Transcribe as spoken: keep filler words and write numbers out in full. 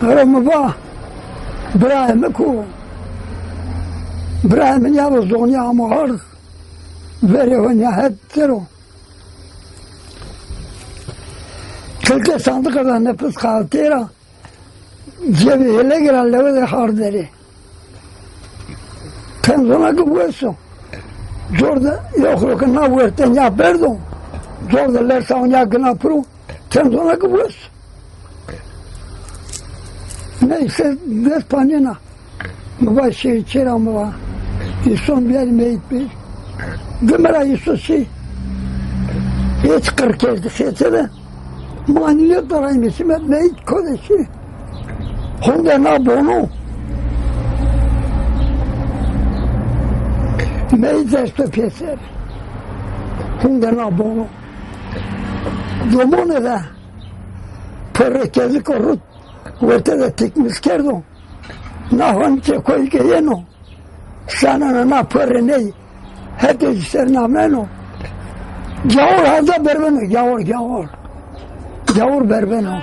Ero mi va, birayê mi ku? Birayê mi nîya ro zonîya amo ard. Verê ho nîya het ser o. Kilitê sandiqe de nefis xaltê ra, cebê hêlegî ra lewe de hard derê. Tenzona ki wes o. Cor de yoxro ki na werte nîya berdo. Cor de lersa o nîya gina piro. Tenzona ki wes. Neyse, dest panena. Mi va şêrî çêra mi va. Îson bîyarî meyît bî. Dime ra îso şî. Hêç qir kerdî xêçe de. Manîye tarayme şîme meyît ko de şî. Honde na bono. Meyît esto pêser. Honde na bono. Domone de. Perre keziko rut. Werte de tikmis kerdo. Na honî çê koyî ke yeno. Sanena na perre ney. Hetê ci ser nameno. Gawur hada berbeno. Gawur, gawur. Gawur berbeno.